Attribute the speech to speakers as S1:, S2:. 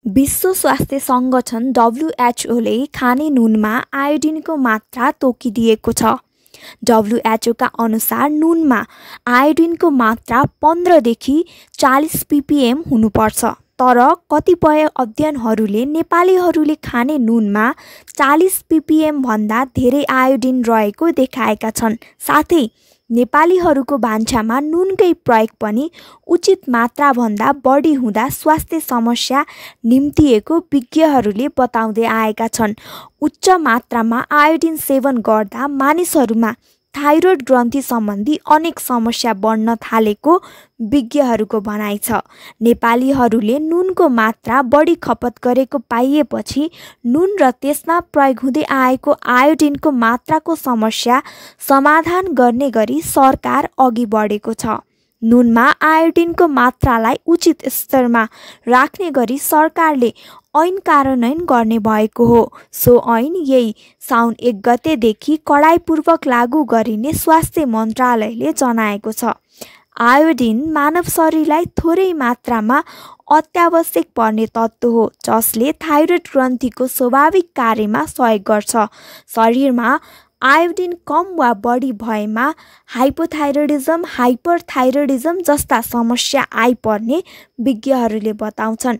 S1: विश्व स्वास्थ्य सङ्गठन WHOले खाने नुनमा आयोडिनको मात्रा तोकिदिएको छ। WHOका अनुसार नुनमा आयोडिनको मात्रा 15 देखि 40 ppm हुनुपर्छ। तर कतिपय अध्ययनहरूले नेपालीहरूले खाने नुनमा 40 ppm भन्दा धेरै आयोडिन रहेको देखाएका छन्। साथै नेपालीहरूको भान्सामा नुनकै प्रयोग पनि उचित मात्राभन्दा बढी हुँदा स्वास्थ्य समस्या निम्तिएको विज्ञहरूले बताउँदै आएका छन्। उच्च मात्रामा आयोडिन सेवन गर्दा मानिसहरूमा थाइरोइड ग्रन्थि सम्बन्धी अनेक समस्या बढ्न थालेको विज्ञहरूको भनाइ छ। नेपालीहरूले नुनको मात्रा बढी खपत गरेको पाइएपछि नुन र त्यसमा प्रयोग हुँदै आएको आयोडिनको मात्राको समस्या समाधान गर्ने गरी सरकार अघि बढेको छ। नुनमा आयोडिनको मात्रालाई उचित स्तरमा राख्ने गरी सरकारले ऐन कार्यान्वयन गर्ने भएको हो। सो ऐन यही साउन 1 गतेदेखि कडाइपूर्वक लागू गरिने स्वास्थ्य मन्त्रालयले जनाएको छ। आयोडिन मानव शरीरलाई थोरै मात्रामा अत्यावश्यक पर्ने तत्त्व हो, जसले थाइरोइड ग्रन्थीको स्वाभाविक कार्यमा सहयोग गर्छ। शरीरमा आयोडिन कम वा बढी भएमा हाइपोथाइरोइडिज्म, हाइपरथाइरोइडिज्म जस्ता समस्या आइपर्ने विज्ञहरूले बताउँछन्।